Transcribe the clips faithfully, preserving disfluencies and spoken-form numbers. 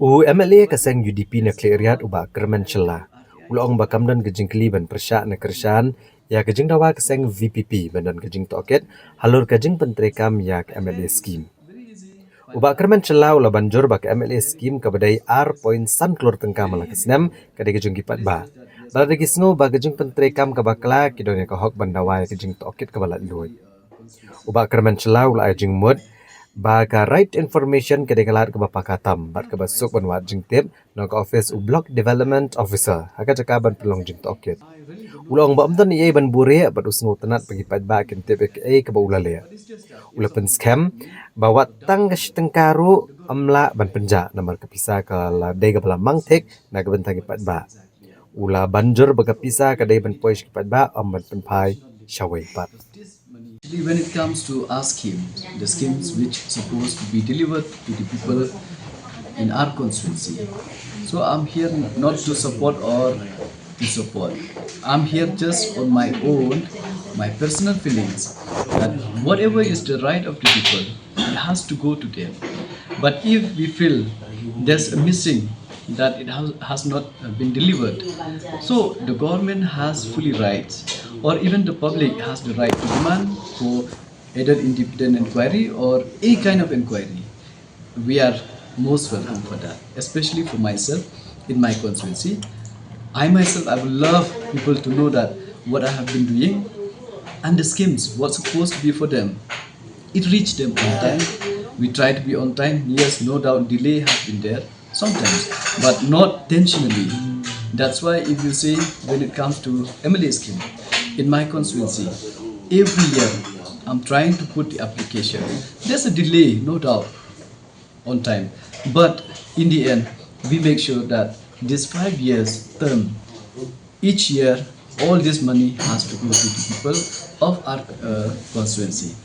U M L A ka seng U D P na Khliehriat u Bah Kyrmen Shylla u la ong ba kam don ka jingkylli ban pyrshah ne kyrshan ïa ka jingdawa ka seng V P P ban don ka jingtohkit halor ka jingpyntreikam ïa ka M L A scheme. U Bah Kyrmen Shylla u la ban jur ba ka M L A scheme kaba dei ar point san klur tyngka man la ka snem ka dei ka jong ki paidbah. Ba la dei ki sngew ba ka jingpyntreikam kaba kla ki don ïa ka hok ban dawa ïa ka jingtohkit kaba laitluid. U Bah Kyrmen Shylla u la ai jingmut ba ka right to information ka dei ka lad kaba paka tam bad kaba suk ban wad jingtip na ka office u Block Development Officer ha ka jaka ban pynlong jingtohkit. U la ong ba ym don ei ei ban buhrieh bad u sngewtynnat ba ki paidbah kin tip ïa kaei kaba u la leh. U la pynskhem ba wat tang ka shi tyngka ruh ym lah ban pynjah namar ka pisa ka la dei kaba la mang thik na ka bynta ki paidbah. U la ban jur ba ka pisa ka dei ban poi sha ki paidbah, ym ban pynphai shawei pat. Actually, when it comes to our schemes, the schemes which supposed to be delivered to the people in our constituency, so I'm here not to support or to support. I'm here just on my own, my personal feelings, that whatever is the right of the people, it has to go to them. But if we feel there's a missing, that it has, has not been delivered, so the government has fully rights, or even the public has the right to demand for either independent inquiry or any kind of inquiry. We are most welcome for that, especially for myself in my constituency. I myself, I would love people to know that what I have been doing and the schemes, what's supposed to be for them, it reached them on time. We try to be on time. Yes, no doubt, delay has been there sometimes, but not intentionally. That's why if you see, when it comes to M L A scheme, in my constituency, every year I'm trying to put the application. There's a delay, no doubt, on time. But in the end, we make sure that this five years term, each year, all this money has to go to the people of our uh, constituency.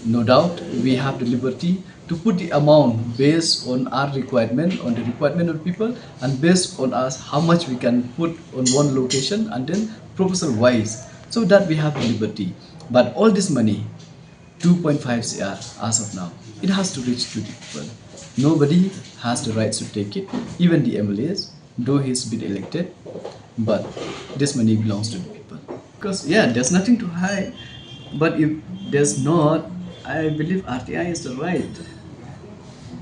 No doubt, we have the liberty to put the amount based on our requirement, on the requirement of people, and based on us how much we can put on one location, and then proposal wise, so that we have the liberty. But all this money, two point five C R as of now, it has to reach to the people. Nobody has the rights to take it, even the M L As, though he's been elected, but this money belongs to the people. Because, yeah, there's nothing to hide. But if there's not, I believe R T I is the right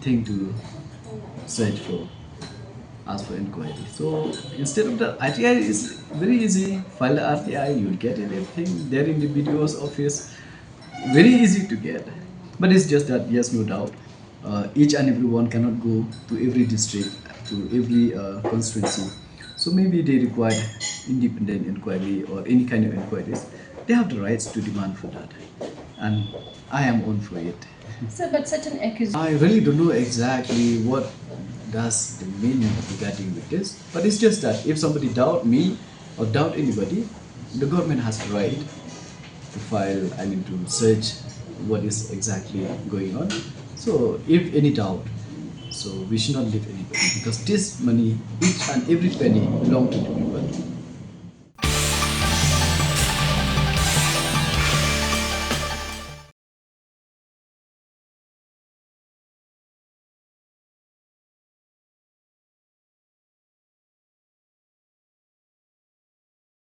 thing to search for, ask for inquiry. So instead of the R T I is very easy, file the R T I, you'll get it, everything there in the B D O's office. Very easy to get. But it's just that, yes, no doubt, uh, each and every one cannot go to every district, to every uh, constituency. So maybe they require independent inquiry or any kind of inquiries. They have the rights to demand for that. And I am on for it. Sir, but such an accusation. I really don't know exactly what does the mean regarding with this. But it's just that if somebody doubt me or doubt anybody, the government has the right to file, I mean, to search what is exactly going on. So if any doubt, so we should not leave anybody, because this money, each and every penny, belong to the people.